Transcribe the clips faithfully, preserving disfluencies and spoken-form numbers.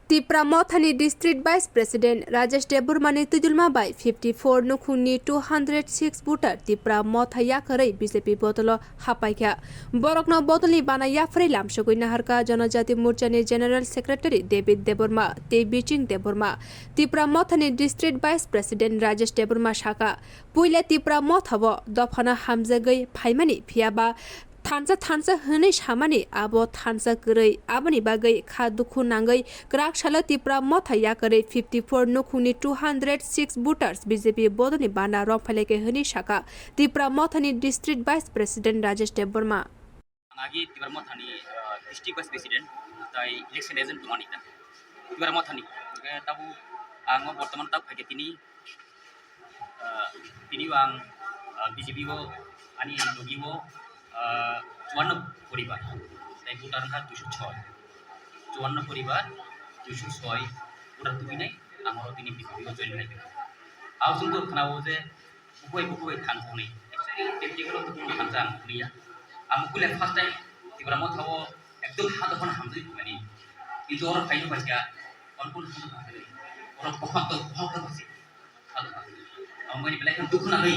Tipra Mothani District Vice President Rajesh Debbarmani twijlma bai fifty four nukhungni two hundred six voter Tipra Motha yakarwi B J P bodolo hapaikha. Borokno bodolni bana yapharwi lamsogwi naharkha Janajati Morchani General Secretary David Debbarma tei Biching Debbarma. Tipra Mothani District Vice President Rajesh Debbarma sakha, puila Tipra Mothao dophano hamjagwi phaimani, phiyaba thansa thansa hwnwi samani abo thansa kwrwi, aboni bagwi kha dukhu nangwi kwrak salo Tipra Motha yakarwi fifty four nukhungni two hundred six voters B J P bodolni bana romphailaikha hwnwi sakha Tipra Mothani District Vice President Rajesh Debbarma. Ang agi Tipra Mothani, ah, District Vice President, tai election agent tongmani ta. Tipra Mothani, hingke tabuk ang o bortoman tabuk phaikhe tini, ah, tini o ang, ah, B J P o ani logi o, ah, chuanno poribar, tai voter wngkha duiso soi. Chuanno poribar, duiso soi voter tubinai ang oro tini B J P o join khlai kha. Abo chwng to khna o je, Bukhuk bai, bukhuk bai thansa hwnwi. Actually, practical o to kunu thansa ang nuliya. Ang bukhuk le first time Tipra Motha o ekdom ha dophano hamjagwi phaimani. Kintu oro phaino paikha, kono kono ha dophano phaimani. Oro bohok to, bohok to phaisi. Ha dophano. Ang bini belai kheno dukhu nangwi.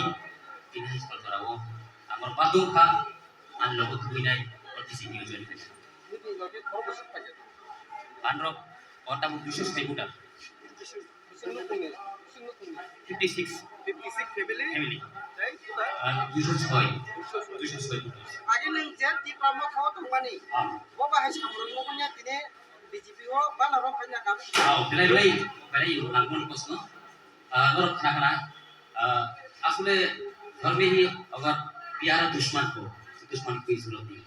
Tini hai sal jora o ang oro badung kha, ang logo thubui nai, oro T C P o join khaisa. Anrok, oro tabuk duiso soi voter. Fifty six. Fifty six family? Family. Tei voter? Ah, duiso soi. Duiso soi. Duiso soi voter. Age nwng je Tipra Motha o tongmani. Ah. Bo bahai samung nukmani tini B J P o bana romphai na kami. Ah, belai belai, belai, ang kono kosno. Ah, norok khna khna. Ah, asole dhorme hi agar pyara dushman ho, dushman ko hi zarurat nahi.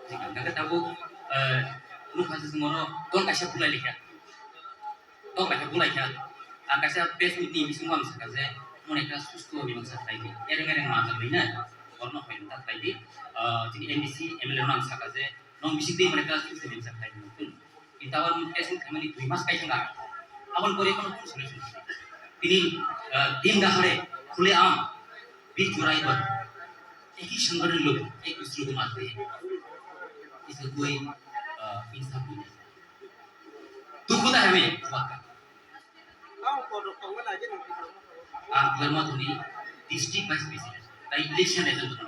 Thik hai, hingke tabuk, eh, nukha se chwng oro tong kaisa bulai lekha. Tong kaisa bulai kha. Ang kaisa press meet ni bisingo ang sakha je, mone ekta susto mimangsa khlai di. Ereng ereng manjak bai na, borno hoi ta khlai di. Eh, chini M D C, M L A no ang sakha je, nong bising twi mone ekta susto mimangsa khlai di. Kintu abo test khaimani dui mas kai thangkha. Aboni pore kono solution. Tini, ah, din dahare khule aam, bir churai par, ek hi sangathon log, ek dusre ko maarte hain. Iska koi, ah, insaf nahi hai. Dukh hota hai hame is baat ka. Ang Tipra Mothani district vice president, tai election agent.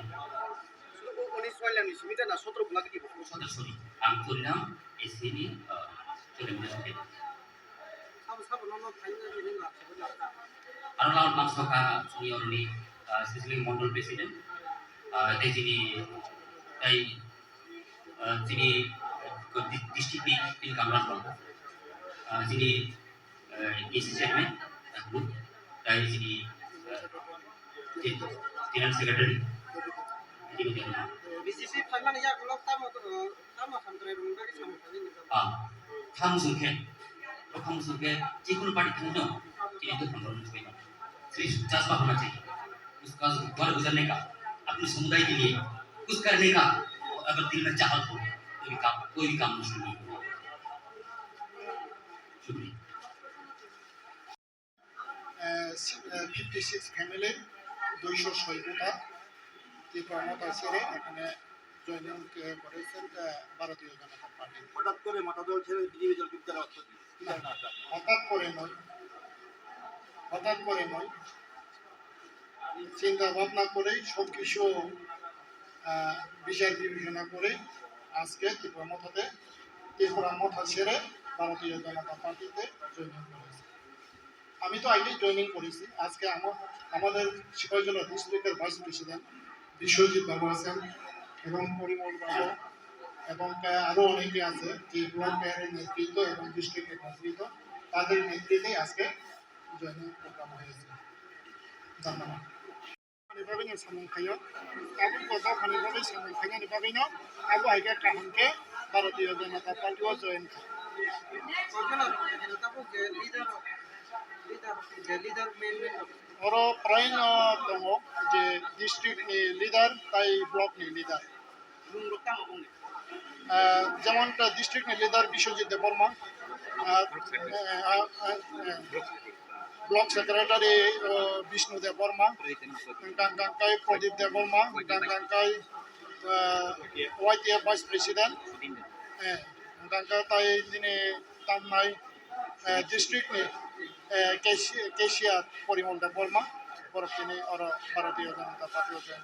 Sorry, ang Chorilam A C ni, ah, Chorilam district. Aro lao mang soka chini oroni, ah, Sisili Mondol president, ah, tei chini, tei, ah, chini, ah, di-, district ni, chini Kamla, ah, chini, eh, A C chairman, eh, group, tei chini, eh, gen-, general secretary, chini chairman. B J P phaimani yagulo tamo, eh, tamo hamkrai rwngwi bagwi samung tangwi nukjago. Ah, tamo chwng khe, o tamo chwng khe, jikunu party thangwi no, chini dukha borok ni thangwi no. Sirf jazba hona chahiye. Uska ghar gujarne ka, apne samudai ke liye kuch karne ka, agar dil mein chahta ho, to bhi kaam, koi bhi kaam mukshkil nahi hai. Shukriya. Ah, সি-, ah, fifty six ফ্যামিলির দুইশো ছয় ভোটার ত্রিপুরা মথা ছেড়ে এখানে জয়েনিং, আহ, করেছেন, আহ, ভারতীয় জনতা পার্টি। হঠাৎ করে মথা দল ছেড়ে বিজেপি দল ঢুকতে অর্থ কি? কি কারণে আসলে? হঠাৎ করে নয়, হঠাৎ করে নয়। চিন্তা ভাবনা করেই সব কিছু, আহ, বিচার বিবেচনা করেই আজকে ত্রিপুরা মথাতে, ত্রিপুরা মথা ছেড়ে ভারতীয় জনতা পার্টিতে জয়েন করেছি। আমি তো আগেই জয়েনিং করেছি। আজকে আমার, আমাদের সিপাহীজলা ডিস্ট্রিক্টের ভাইস প্রেসিডেন্ট বিশ্বজিৎ বাবু আছেন এবং পরিমল বাবু এবং, আহ, আরো অনেকে আছে যে ব্লক এর নেতৃত্ব এবং ডিস্ট্রিক্টের নেতৃত্ব, তাদের নেতৃত্বেই আজকে জয়েনিং প্রোগ্রাম হয়েছে। ধন্যবাদ। Ni bagwi no samung khaio. Tabuk bo dophani bagwi samung khainani bagwi no abo hai khe kaham khe Bharatiya Janata Party o join kha. Oro prai no tongo je district ni leader tai block ni leader. Ah, jemon, ah, district ni leader Biswajit Debbarma, ah, ah, ah, ah, block secretary, ah, Bishnu Debbarma, hwnkha hwnkha khe Pradip Debbarma, hwnkha hwnkha khe, ah, Y T F vice president, eh, hwnkha hwnkha khe tai nini Tamnai, eh, district ni, eh, cashier, cashier Porimol Debbarma, borok tini oro Bharatiya Janata Party o join.